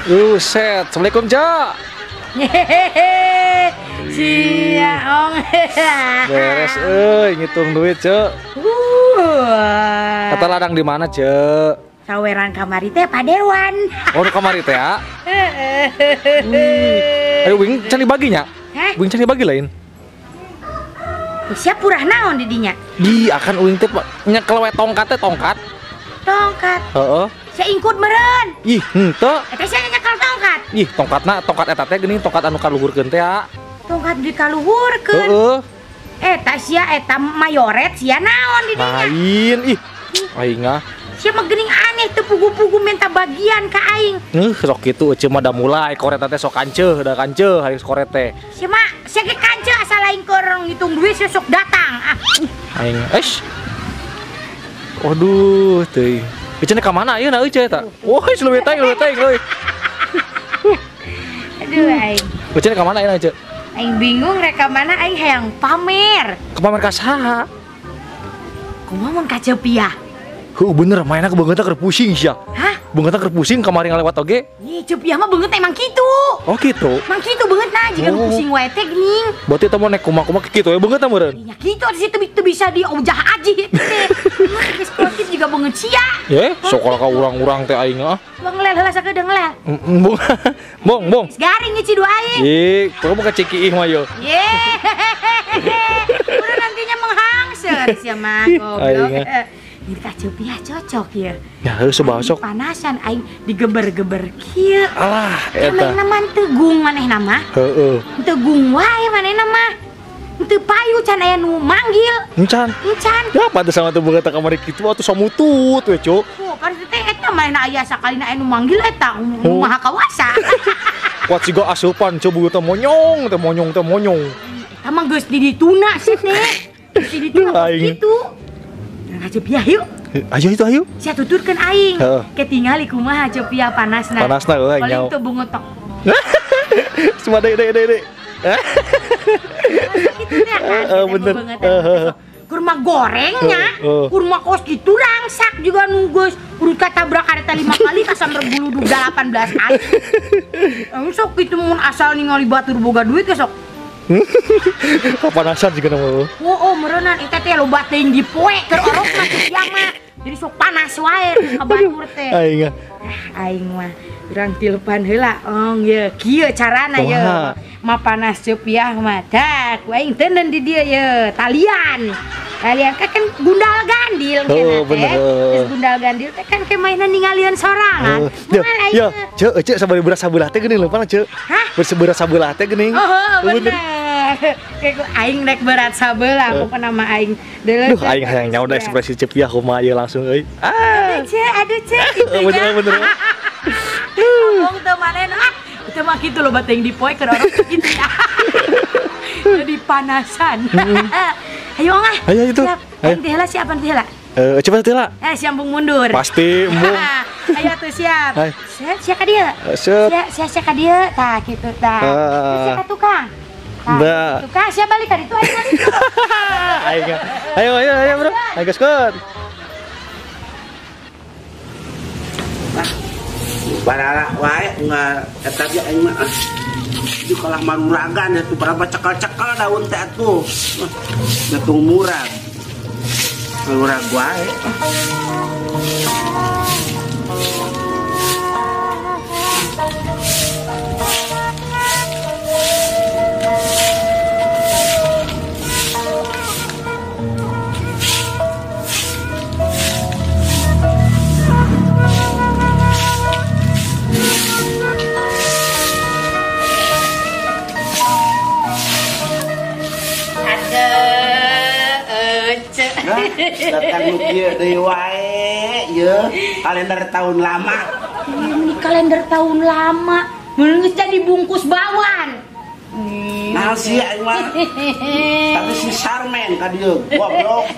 Buset, assalamualaikum Cak. Hehehe, sia ong. Beres, ngitung duit Cek. Kata ladang di mana Cek? Saweran kamari teh Padewan. Oh, kamari teh ya? Ayo wing can dibaginya? Hah? Wing can dibagi lain? Siap purah naon didinya? Di akan uing teh nyekel we tongkat teh tongkat. Tongkat. Heeh. Sia ingkut meureun. Ih, henteu. Eta sia nyekel tongkat. Ih, tongkatna tongkat eta teh geuning tongkat anu kaluhurkeun teh ya. Tongkat dikaluhurkeun. Heeh. Eta sia eta mayoret sia naon didinya? Lain ih. Aing ah. Sia mah geuning aneh teu pugu-pugu minta bagian ka aing. Sok kitu eceu mah da mulai koret teh sok kanceuh, da kanceuh hari koret teh. Sia mah sia ge kanceuh asal aing keur ngitung duit sia sok datang. Ah. Aing eish. Waduh, teuing. Eceu ka mana ayeuna eceu eta? Wah, leuwih teuing, leuwih teuing euy. Aduh aing. Eceu ka mana ayeuna eceu? Aing bingung rek ka mana aing hayang pamer. Ka pamer ka saha? Kumaha mun ka Cepiah? Heuh bener, mainna ke beungeutna keur pusing sia. Hah? Beungeutna keur pusing kamari ngalewat oge. Ih, Cepiah mah beungeut emang kitu. Oh kitu. Emang kitu beungeutna jiga nu pusing wae teh geuning. Berarti teh mun naik kumaha-kumaha kitu we beungeutna meureun. Nya kitu di situ teu bisa diojah aji teh. Geus positif juga beungeut sia. Ye, sok ka urang-urang teh aing ah. Wah ngelel heula sakedeung ngelel. Bong. Bong, bong. Geus garing ieu dua aing. Ih, kumaha ka cikiih mah yo. Ye. Udah nantinya menghangseur sia mah goblok. Ini ka Cepiah cocok ya. Ya heuh sok. Panasan aing digeber-geber kieu. Alah eta. Manehna mah tegung manehna mah. Heeh. Tegung wae manehna mah. Teu payu can aya nu manggil. Encan. Encan. Ya pantes sama teu boga ka kamari kitu atuh samutut we, Cuk. Oh, pan teh eta manehna aya sakalina aya nu manggil eta nu maha kawasa. Kuat siga asupan Cuk boga teh monyong, teh monyong, teh monyong. Eta mah geus di dituna sih teh. Geus di dituna kitu. Ka Cepiah yuk. Ayo itu ayo. Sia tuturkeun aing. Ketingali kumaha Cepiah panasna. Panasna euy nyaho. Paling teu beungeut tok. Cuma deui deui deui. Heeh bener. Kurma gorengnya, kurma kos gitu rangsak juga nu geus urut katabrak kareta 5 kali kasamber bulu 18 kali. Sok kitu mun asal ningali batur boga duit ge sok. Kepanasan juga nama. Oh, meureunan eta teh loba teuing dipoe keur orok mah siang mah. Jadi sok panas wae ka batur teh. Aing ah. Aing mah urang tilpan heula. Ong ye kieu carana ye. Mah panas Cepiah mah. Tah, ku aing teuneun di dieu ye, talian. Talian kan gundal gandil oh, teh. Geus gundal gandil teh kan ke mainan ningalieun sorangan. Moal aing. Yo, Ceu, Ceu sabari beras sabelah teh geuning leumpang Ceu. Hah? Beras sabelah teh geuning. Oh, bener. Kayak aing rek berat sabelah pokokna mah aing. Duh, aing hayang nyaho da ekspresi Cepiah kumaha ieu langsung euy. Ah. Aduh, Ceu, aduh Ceu kitu nya. Bener, bener. Ngomong teu manehna ah, teu mah kitu loba teuing dipoe keur orok kitu. Jadi panasan. Ayo ah. Ayo itu. Aing teh heula siap teh heula. Coba teh heula. Siap embung mundur. Pasti embung. Ayo tuh siap. Siap ka dieu. Siap siap ka dieu tah kitu tah. Siap ka tukang. Nah. Tukang siap balik ka ditu aing balik. Ayo. Ayo ayo ayo bro. Ayo gaskeun. Barala wae enggak eta ge aing mah. Di kalah maruragan atuh berapa cekal-cekal daun teh atuh. Betung murag. Murag wae. Datang nu kieu deui wae ieu kalender tahun lama. Ini kalender tahun lama. Mun geus jadi bungkus bawan. Nah sih aing mah. Tapi si Sarmen ka dieu goblok.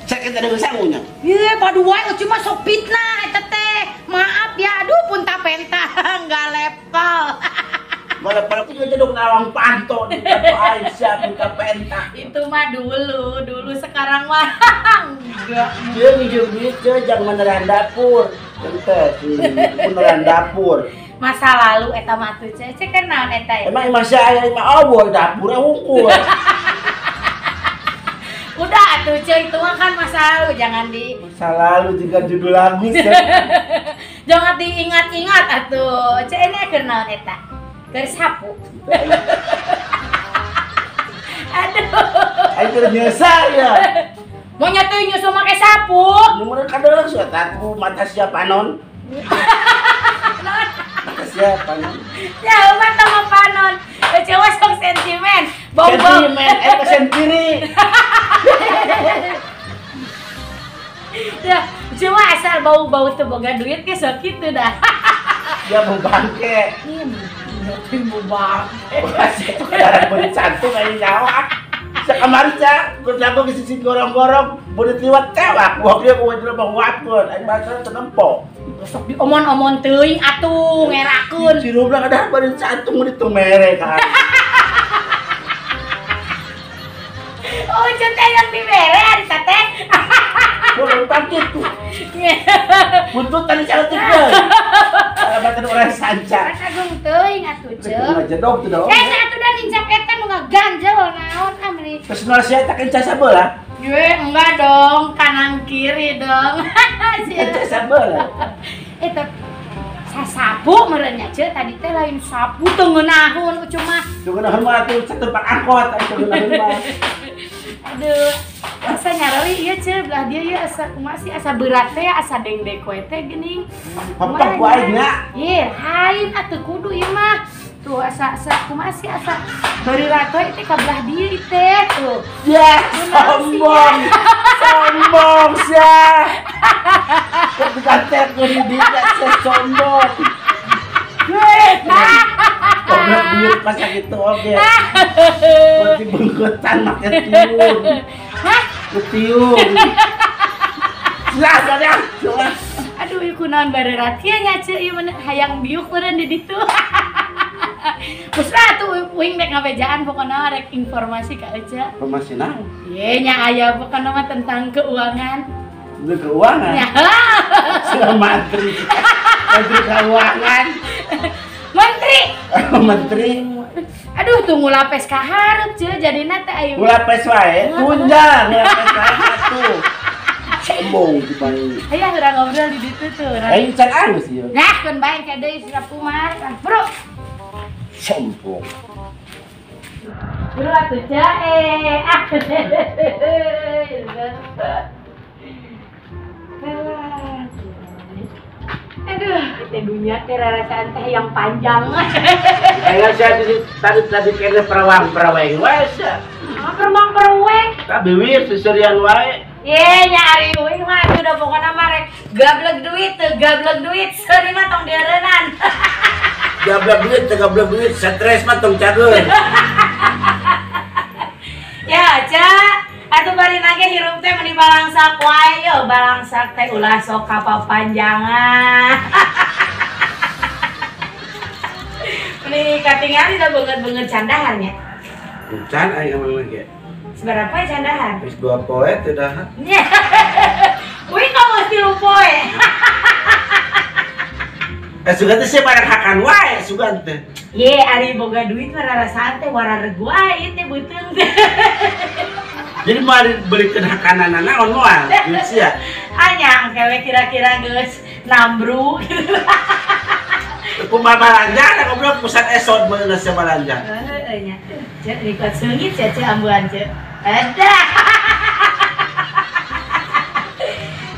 Cek eta deui sangunya. Ieu padu wae cuma sok fitnah eta teh. Maaf ya, aduh punta penta enggak level. Malah aku juga jadi nawang panto di aing siap punta penta. Itu mah dulu, dulu sekarang mah enggak. Dia nginjem duit jangan meneran dapur. Ente, beneran dapur. Masa lalu eta mah atuh cek cek naon eta. Emang imah sia aya imah oboy dapur hungkul. Udah atuh cek itu mah kan masa lalu, jangan di masa lalu juga judul lagu sih. Jangan diingat-ingat atuh. Cek ini keur naon eta? Keur sapu. Aduh. Aing keur nyesal ya. Mau nyatuin nyusul make sapu. Nomor kadeuleuh sia ku mata sia panon. Mata sia panon. Ya mata mah panon. Cewek sok sentimen. Bau-bau. Sentimen eta sentiri. Ya, cuma asal bau-bau teu boga duit ge sok kitu dah. Ya bau bangke. Bau bangke. Itu kendaraan beurit santung aing nyawa. Sakamari ca, keur lagu geus sisi gorong-gorong, beurit liwat tewak, buah dia buah jelema huatkeun, aing bahasa teu nempo. Sok diomon-omon teuing atuh ngerakeun. Si Rublang ada beurit santung mun ditu mere ka. Oh, centeh yang dibere ari teh. Kurang kitu. Buntut tadi caletik deui. Kalabatan urang sanca. Agung teuing atuh ceuk. Ngajedog teu dong. Eh, atuh da nincak eta nu ngaganjel naon amri. Personal sia tak kenca sabelah. Ye, enggak dong, kanan kiri dong. Kenca sabelah. Eta sasapu meureun nya ceuk tadi teh lain sapu teu ngeunaheun cuma. Teu ngeunaheun mah atuh satempat angkot atuh ngeunaheun mah. Aduh, asa nyarali ieu ceuk belah dia ieu asa kumaha sih asa berat teh asa dengdek we teh geuning. Pepek ku aing nya. Ye, hain atuh kudu ieu mah. Tuh asa asa kumaha sih asa beurat we teh ka belah dieu teh tuh. Ya, sombong. Sombong sia. Ketika teh kudu dieu sombong. Goblok duit pas gitu oge. Berarti bengketan make tiung. Hah? Ketiung. Lah, sadar. Aduh, ieu kunaon bareurat kieu nya ceu ieu mah hayang biuk meureun di ditu. Geus lah atuh uing rek ngabejaan pokona rek informasi ka Eca. Informasi naon? Ye nya aya pokona mah tentang keuangan. Tentang keuangan? Ya. Sia mantri. Menteri keuangan. Menteri. Menteri. Aduh, tunggu lapes ka hareup ceu jadina teh ayo. Lapes wae, tunjang lapes wae atuh. Sombong di paling. Aya urang ngobrol di ditu tuh. Aing can alus ieu. Nah, keun bae ke deui sapu mah. Bro. Sombong. Bro atuh ceu eh. Aduh, kita dunia teh rarasaan teh yang panjang. Ayo saya tadi kene perawang-peraweng wae sia. Ah, perawang-peraweng. Tapi wir seserian wae. Ye, nya ari uing mah atuh da pokona mah rek gablek duit teu gablek duit, seuri mah tong diareunan. Gablek duit teu gablek duit, stres mah tong cageun. Ya, Ca. Atuh bari nage hirup teh meni balangsak wae yo, balangsak teh ulah sok kapapanjangan. Meni katingali da beungeut-beungeut candahan nya. Can aing mah ge. Seberapa ya candahan? Geus 2 poe teu dahar. Uing kamu 3 poe. Sugan teh sia barang hakan wae sugan teh. Ye, ari boga duit mah rarasaan teh warareg wae teh beuteung teh. Jadi mau dibelikan hakanana naon moal duit sia. Anya engke kira-kira geus nambru gitu. Kumaha balanja da goblok pusat esot meunah sia balanja. Heueuh nya. Ceuk rikot seungit sia ceu ambuan ceu. Ada.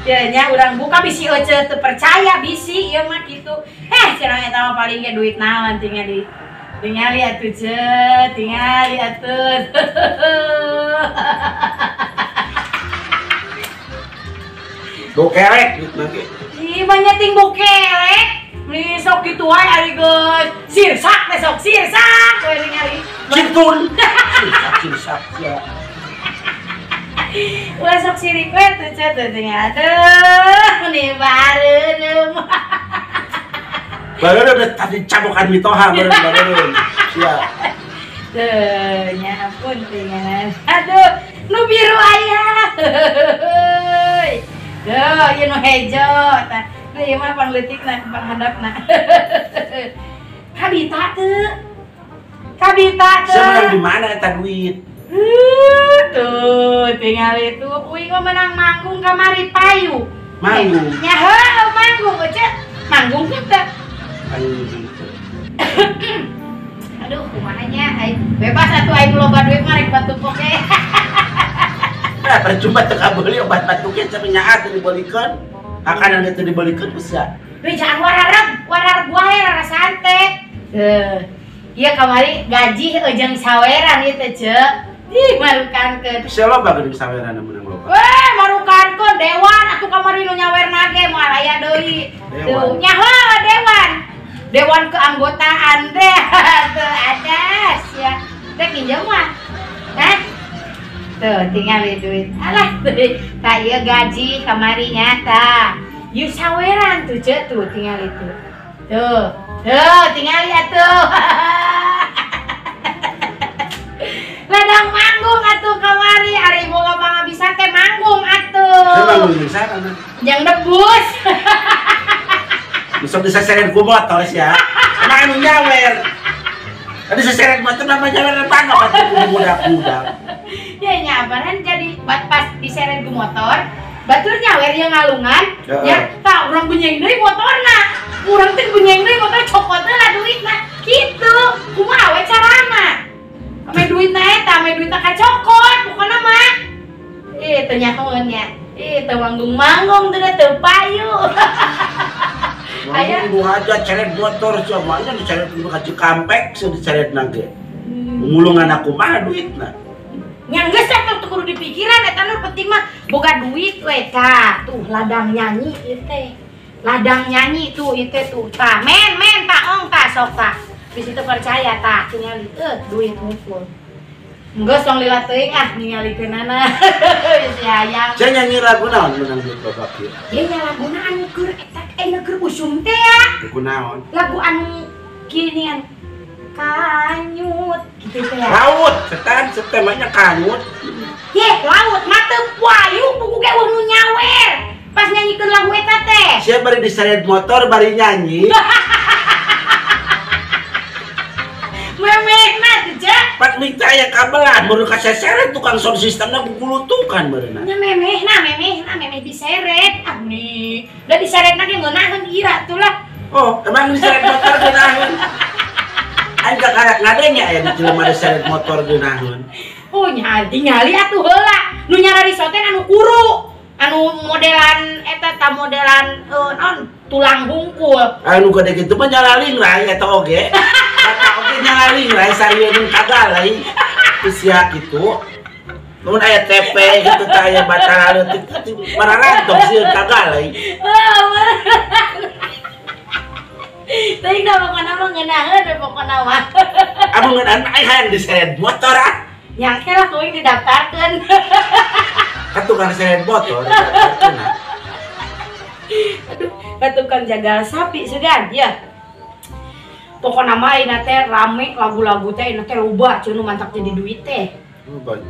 Ya nya urang buka bisi euceu teu percaya bisi ieu mah kitu. Heh cenah eta mah paling ge duit naon tingali. Tingali atuh ceu, tingali atuh. Bokelek duit mah ge. Ih, mah nyeting bokelek. Meni sok kitu wae ari geus. Sirsak teh sok sirsak we tingali. Cintun. Sirsak sirsak sia. Ulah sok sirik we tuh ceu tuh tingali. Aduh, meni bareureum. Baru udah tadi cabokan mitoha baru. Siap. Tuh, nya ampun tingalan. Aduh, nu biru aya. Duh, ieu nu hejo. Teh ieu mah pangleutikna, panghandapna. Kabita teu. Kabita teu. Sia di mana eta duit? Tuh, tinggal itu uing mah menang manggung kamari payu. Manggung. Nya heuh manggung euceut. Manggung teh. Anjing. Aduh, kumaha nya aing bebas atuh aing loba duit mah rek batuk oge. Nah, percuma teu kabeuli obat batuknya sampe nyaat teu dibeulikeun. Makanan teu dibeulikeun bisa. Duh, jangan warareg, warareg wae rara santai. Tuh. Ieu kamari gaji jeung saweran ieu teh, Ceu. Ih, marukankeun. Sia loba geuning saweran meunang loba. Weh, marukankeun dewan atuh kamari nu nyawerna ge moal aya deui. Tuh, nya heuh dewan. Dewan keanggotaan teh. Tuh ada sia. Teh pinjam mah. Hah? Tuh, tinggal duit. Alah, tah ieu gaji kamari nya tah. Ieu saweran tuh, Ceu, tuh tinggal itu. Tuh. Tuh, tinggal atuh. Ladang manggung atuh kamari, ari boga pangabisan teh manggung atuh. Teh manggung jeung saha mah? Jeung debus. Besok diseseret ku motor sia. Emang anu nyawer. Tadi seseret motor nama nyawer bangga pati ku budak-budak. Ya nyabaran jadi pas diseret ku motor, batur nyawer yang ngalungan, ya tah urang bunyeng deui motorna. Urang teh bunyeng deui motor cokot lah duitna. Kitu, kumaha we carana? Ame duitna eta, ame duitna kacokot pokona mah. Ih, teu nyahoeun nya. Ih, teu manggung-manggung teu teu payu. Aya nu aja ceret motor semuanya diceret ka Cikampek seuh diceret na ge. Mulungan aku mah duitna. Nya geus atuh teu kudu dipikiran eta nu penting mah boga duit we tah. Tuh ladang nyanyi ieu teh. Ladang nyanyi tuh ieu teh tuh. Tah men men tah ong tah sok tah. Bisi teu percaya tah tingali duit ngumpul. Geus tong lila teuing ah ningalikeunana. Bisi hayang. Sia nyanyi lagu naon meunang duit loba kieu? Ye nya laguna anu keur eta keur usum teh ya. Lagu naon? Lagu anu kieu kanyut gitu teh ya. Laut, setan setemanya kanyut. Ye, laut mah teu payu buku ge eueuh nu nyawer. Pas nyanyikeun lagu eta teh. Sia bari diseret motor bari nyanyi. Memehna teh, Cek. Pat minta aya kabelan baru kaseseret tukang sound systemna gugulutukan meureunna. Nya memehna, memehna, memeh diseret. Ah nih, da diseretna ge ngeunaheun ira tuh lah. Oh, emang diseret motor ngeunaheun. Aing kakarek ngadenge aya di jelema diseret motor ngeunaheun. Oh nya tingali atuh heula. Nu nyarari soten anu kuru, anu modelan eta ta modelan naon tulang hungkul. Anu gede kitu mah nyalaling rai eta oge. Eta oge nyalaling rai sarieun kagalai. Sia kitu. Mun aya TP kitu teh aya batara leutik mararantok sieun kagalai. Teuing da pokona mah ngeunaheun we pokona mah. Amun ngeunaheun mah aing hayang diseret motor ah. Nya ke lah kuing didaftarkeun. Ka tukang seret motor didaftarkeun. Aduh, ka tukang jagal sapi sugan ya. Pokona mah ayeuna teh rame lagu-lagu teh ayeuna teh loba cenah nu mantak jadi duit teh. Loba.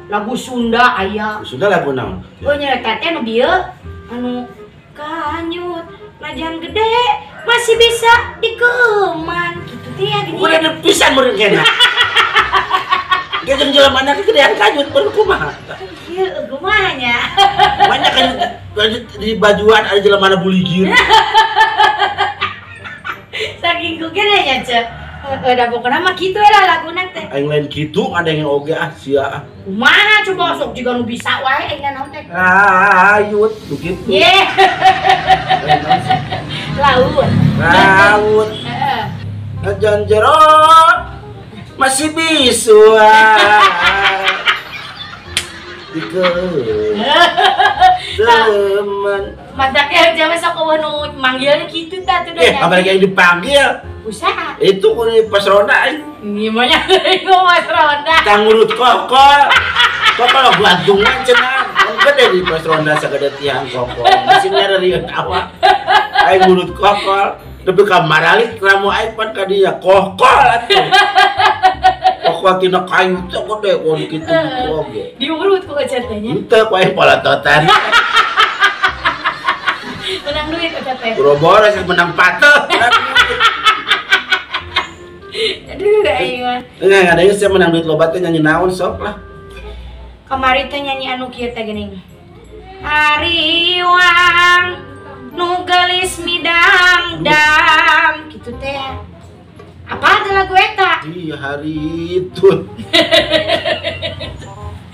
Lagu Sunda aya. Sunda lagu naon? Oh nya eta teh nu bieu anu kanyut najan gede masih bisa dikeman gitu teh ya gini. Udah ada pisan meureun kena. Ge jeung jelema na kegedean kanyut meureun kumaha? Ieu kumaha nya? Banyak kanyut di bajuan ada jelema na buligir. Saking kugena nya Ceu. Da pokona mah kitu we lah laguna teh. Aing lain kitu ada yang oge ah sia ah. Kumaha coba sok jiga nu bisa wae aing naon teh. Ayut begitu. Ye. Laut. Laut. Heeh. Najan jero masih bisu. Dike. Teman. Mataknya jaman sok eueuh nu manggilna kitu tah tuh dah. Apalagi yang dipanggil. Usaha. Itu kudu pas ronda aing. Gimana itu pas ronda? Tangurut kokol. Kokol gantungan cenah. Gede di pas ronda sagede tiang kokol. Masih nyarieun awak. Aing ngurut kokol. Nepi ka maralik ramu aing pan ka dieu kokol atuh. Kokol tina kayu teh gede kon kitu gitu oge. Diurut ku ecet teh nya. Henteu ku aing polototan. Menang duit. duit eta teh. Boro-boro sih menang patah. Aduh aing mah. Enggak ada yang saya menang duit loba teh nyanyi naon sok lah. Kamari teh nyanyi anu kieu teh geuning. Hariwang nu geulis midang-dang kitu teh. Apa ada lagu eta? Iya hari itu.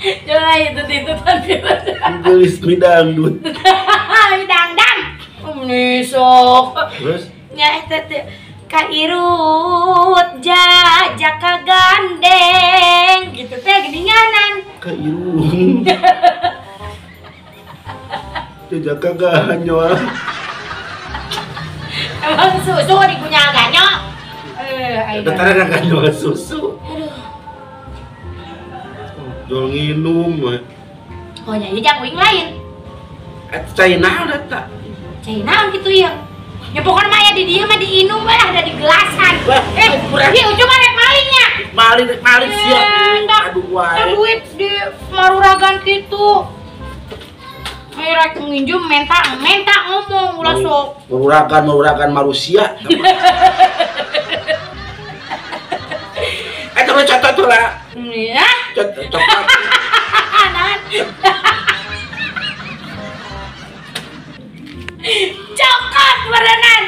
Jangan itu tadi. Geulis midangdut. Midangdang. Nih sok. Terus? Nya eta teh ka irut jajaka gandeng gitu teh geuninganan. Ka irut. Jajaka ganyo. Emang susu dikunyah ganyo. Bentar ganyo susu. Aduh. Jual nginum. Oh nya jang uing lain. Eta cai naon eta? Cai naon kitu ieu? Ya pokoknya mah ya di dieu mah diinum we lah da di gelasan. Ieu ujung mah rek malingnya. Maling rek maling sia. Aduh wae. Duit di maruragan kitu. Ayo rek nginjem menta ngomong ulah sok. Maruragan marusia. Eta mah contoh tuh lah. Iya. Contoh. Cokot berenan.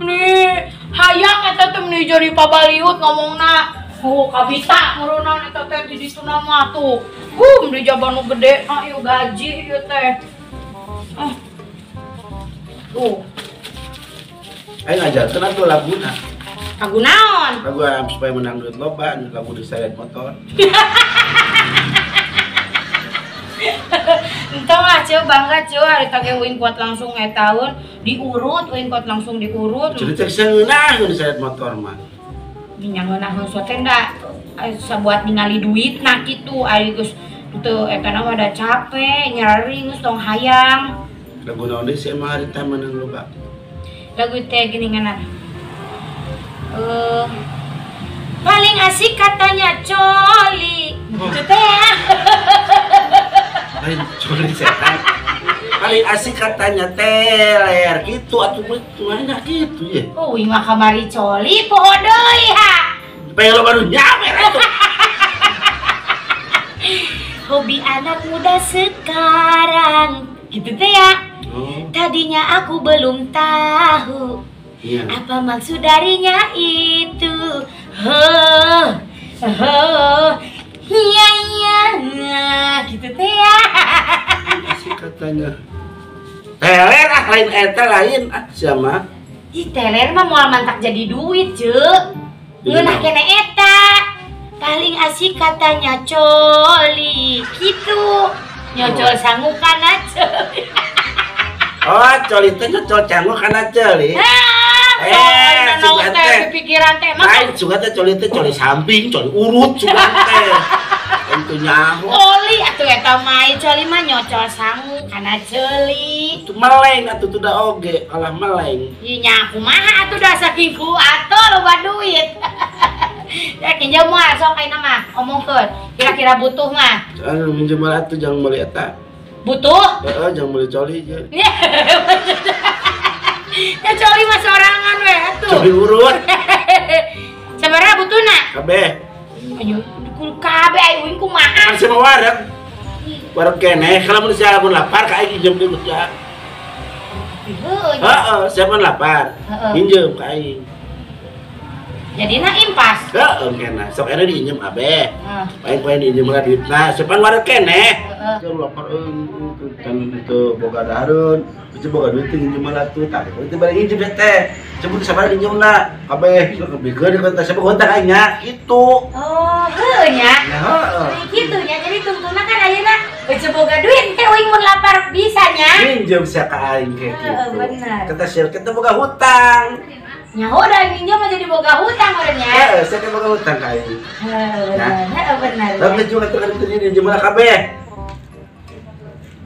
Nih hayang eta teh meni jadi pabaliut ngomongna. Oh, kabita ngurunan eta teh di ditu mah tuh. Meni jaban nu gede, ah ieu gaji ieu teh. Ah. Tuh. Ayo ngajarkeun atuh laguna. Lagu naon? Lagu supaya menang duit loba, lagu diseret motor. Entong lah ceu bangga ceu hari tage uing kuat langsung tahun diurut uing kuat langsung diurut. Jadi teh seunah diseret motor mah. Nyangeunah heus teh da sabuat ningali duit nah kitu ari geus teu eta mah da capek nyari geus tong hayang. Lagu naon deui sih emang harita menang loba? Lagu teh geuninganan. Paling asik katanya coli. Gitu teh ya. Lain coli setan. Paling asik katanya teler gitu atuh mana gitu ya. Oh, mah kamari coli poho deui ha. Pengen lo baru nyamer atuh. Hobi anak muda sekarang gitu teh ya. Oh. Tadinya aku belum tahu. Iya. Apa maksud darinya itu? Ho, ho, iya iya, gitu teh ya. Asik katanya. Teler ah lain eta lain ah siapa? Ih teler mah moal mantak jadi duit ceuk. Ngeunah kene eta. Paling asik katanya coli gitu. Nyocol sangu kana ceuli. Oh, coli teh nyocol sangu kana ceuli. Sugan teh pikiran teh mah. Lain sugan teh coli teh coli samping, coli urut sugan teh. Tentu nyaho. Coli atuh eta mah coli mah nyocol sangu kana ceuli. Itu meleng atuh tuh da oge, kalah meleng. Ieu nya kumaha atuh da saking ku atuh loba duit. Ya kinjam moal sok ayeuna mah omongkeun. Kira-kira butuh mah. Anu minjem atuh jangan meuli eta. Butuh? Heeh, jangan meuli coli je. Ya coli mah sorangan we atuh. Coli urut. Sabaraha butuhna? Kabeh. Ayo kabeh ayo uing kumaha? Kan sama wareg. Wareg keneh kalau mun sia mun lapar ka aing minjem deui ya. Heuh. Heeh, sia mun lapar. Minjem ka aing. Jadina impas. Heeh, kena. Sok era diinjem kabeh. Paling paling diinjem lah duitna. Sepan wareg keneh. Heeh. Lapar euy kan teu boga dahareun. Bisa boga duit teh nginjem lah tuh. Tapi teu bari nginjem teh. Sebut sabar nginjemna. Kabeh sok kebikeun di kontak siapa kontak aing nya kitu. Oh, heuh nya. Ya heeh. Kitu nya. Jadi tungtungna kan ayeuna geus boga duit teh uing mun lapar bisa nya. Minjem sia ka aing kayak gitu. Heeh, bener. Kata sia kita boga hutang. Nyaho da minjem mah jadi boga hutang urang nya. Heeh, sia teh boga hutang ka aing. Heeh, bener. Heeh, bener. Tapi juga teu kan minjem lah kabeh.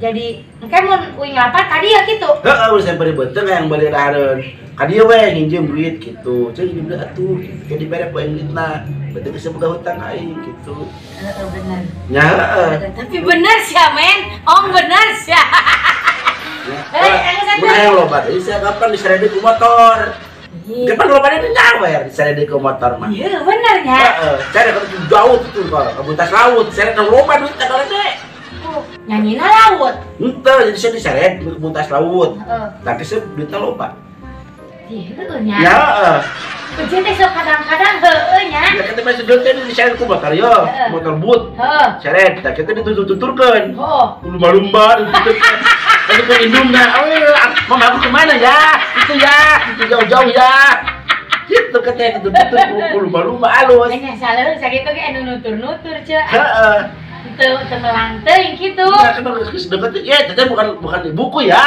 Jadi, engke mun uing lapar ka dieu kitu. Heeh, mun sampe beuteung hayang bali dahareun. Ka dieu we nginjem duit kitu. Ceuk nginjem duit atuh, ke dibere ku aing duitna. Berarti geus boga hutang aing kitu. Heeh, bener. Nya heeh. Tapi bener sia, men. Ong bener sia. Mun aya loba deui sia kapan diserede ku motor. Kapan loba deui nyawer diserede ku motor mah. Iya bener nya. Heeh, cari ke jauh tuh ke buntas laut, seret loba duit teh gede. Nyanyina laut. Henteu, jadi saya diseret ke buntas laut. Tapi saya duitnya loba. Iya nya. Ya, heeh. Uje teh sok kadang-kadang heueuh nya. Ya kita masih duit teh diseret ku motor yo, motor boot. Heeh. Seret, tah kita ditutur-tuturkeun. Heeh. Lumba-lumba dituturkeun. Lalu ke indungna, mama aku kemana ya? Itu ya, itu jauh-jauh ya. Gitu katanya tutur-tutur ku lumba-lumba alus. Nya salah sakitu ge anu nutur-nutur ce. Heeh. Teu teu melang teuing kitu. Ya kan geus deket ya, teteh bukan di buku ya.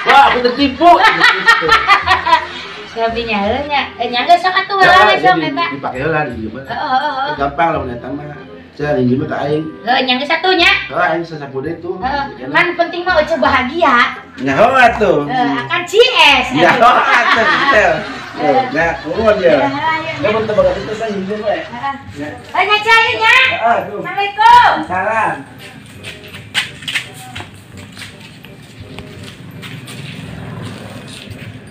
Wah, aku tertipu. Gitu. Tapi nya heuh nya, nya geus sok atuh heula we sok eta. Dipake heula di dieu mah. Heeh. Gampang lah mun eta mah. Saya rinjim mah ka aing. Heuh nya geus atuh nya. Heuh aing sasapu deui tuh. Heeh. Kan penting mah eueuh bahagia. Nya heuh atuh. Heeh, akan CS. Ya heuh atuh gitu. Nya nuhun ya. Ya mun teu boga duit saya hinjem we. Heeh. Heuh nya cai nya. Heeh, tuh. Assalamualaikum. Salam.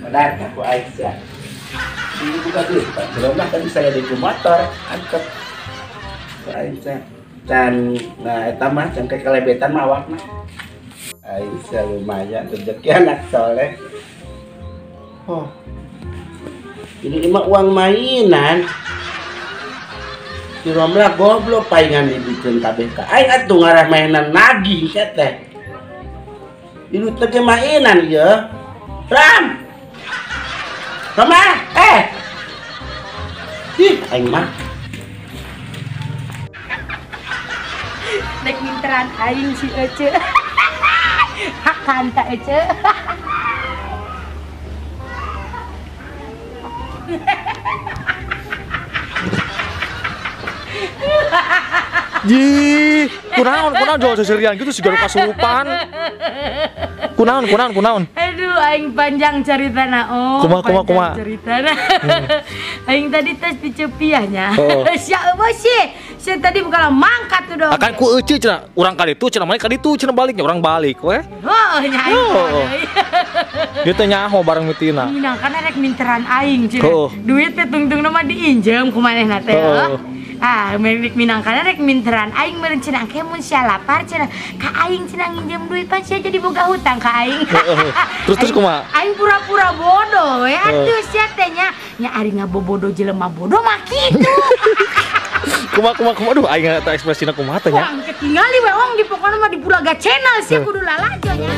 Benar aku Aisyah. Ini buka duit, Pak. Belum lah tadi saya di motor, angkep. Aisyah. Dan nah eta mah can kelebetan mah awakna. Aisyah lumayan rezeki anak soleh. Oh. Ini mah uang mainan. Si Romlah goblok paingan dibikeun kabeh ka aing atuh ngarah mainan nagih sia teh. Ini teh mainan ieu. Ram. Rama, Ih, aing mah. Dek minteran aing si Ece. Hakan ta Ece. Ji, kunaon jual seserian gitu siga kasurupan. Kunaon. Aduh, aing panjang ceritana. Oh, kumaha. Ceritana. Aing tadi tes dicepiah nya. Sia eueuh sih. Sia tadi bukan mangkat tuh dong. Akan ku euceu cenah, urang ka ditu cenah maneh ka ditu cenah baliknya urang balik we. Heuh nya aing. Dia teh nyaho bareng mitina. Minang kana rek minteran aing cenah. Duit teh tungtungna mah diinjem ku manehna teh. Ah, rek minang kana rek minteran aing meureun cenah engke mun sia lapar cenah ka aing cenah nginjem duit pan sia jadi boga hutang ka aing. Terus kumaha? Aing pura-pura bodoh we atuh sia teh nya. Nya ari ngabobodo jelema bodoh mah kitu. Kumaha aduh aing eta ekspresina kumaha teh nya. Wah, ketingali we ong di pokona mah di Pulaga Channel sia kudu lalajo nya.